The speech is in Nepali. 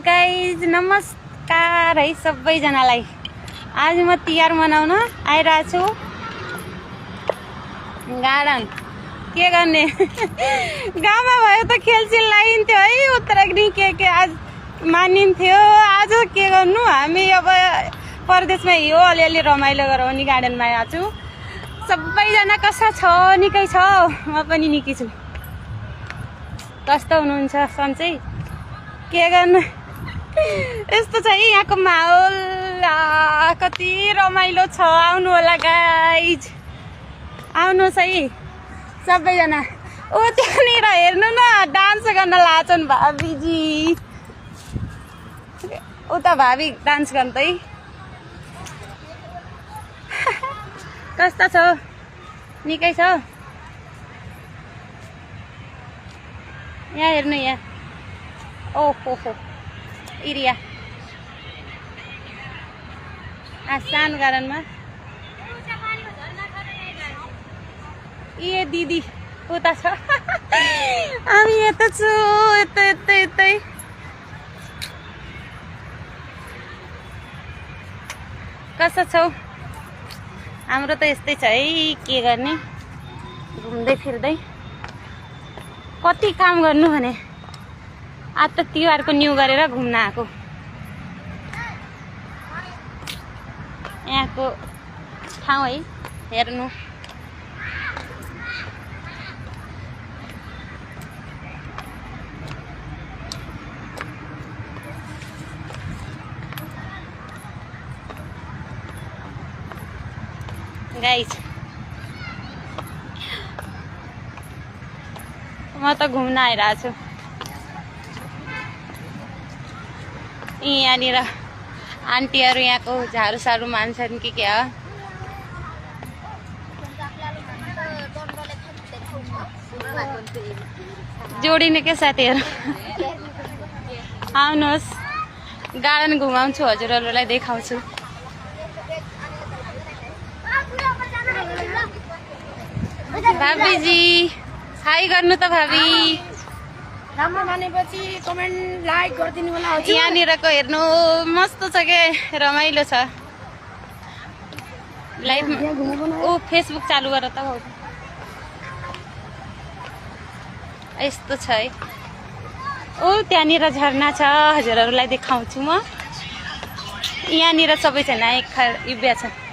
गाइज नमस्कार है सबैजनालाई। आज म तिहार मनाउन आइरहेको छु गार्डन। के गर्ने गाउँमा भयो त खेलसिल लागिन्थ्यो है, उत्तराखण्ड के आज मानिन्थ्यो। आज के गर्नु, हामी अब परदेशमा यो अलिअलि रमाइलो गराउने गार्डनमा आएको छु। सबैजना कसा छ? निकै छ, म पनि निकै छु। कस्तो हुनुहुन्छ सन्चै? के गर्नु, यस्तो छ है यहाँको माहौल। कति रमाइलो छ, आउनु होला गाइज, आउनुहोस् है सबैजना। ओ त्यहाँनिर हेर्नु न, डान्स गर्न लाछन् भाबीजी। उता भाबी डान्स गर्दै। कस्तो छ? निकै छ। यहाँ हेर्नु, यहाँ ओहो हो एरिया सानो गार्डनमा। ए दिदी उता छ, हामी यता छु, यतै। कस्तो छौ? हाम्रो त यस्तै छ है, के गर्ने, घुम्दै फिर्दै। कति काम गर्नु भने आज त तिहारको न्यू गरेर घुम्न आएको। यहाँको ठाउँ है, हेर्नु। गाइज म त घुम्न आइरहेको छु। यहाँनिर आन्टीहरू यहाँको झाडु सारू मान्छन् कि क्या? जोडिने के साथीहरू? आउनुहोस्, गार्डन घुमाउँछु, हजुरहरूलाई देखाउँछु। भाबीजी हाई गर्नु त भाबी। राम्रो मानेपछि कमेन्ट लाइक गरिदिनु होला। यहाँनिरको हेर्नु मस्त छ के, रमाइलो छ। लाइभ ओ फेसबुक चालु गर त। यस्तो छ है। ओ त्यहाँनिर झरना छ, हजुरहरूलाई देखाउँछु म। यहाँनिर सबैजना एक युव्या छन्।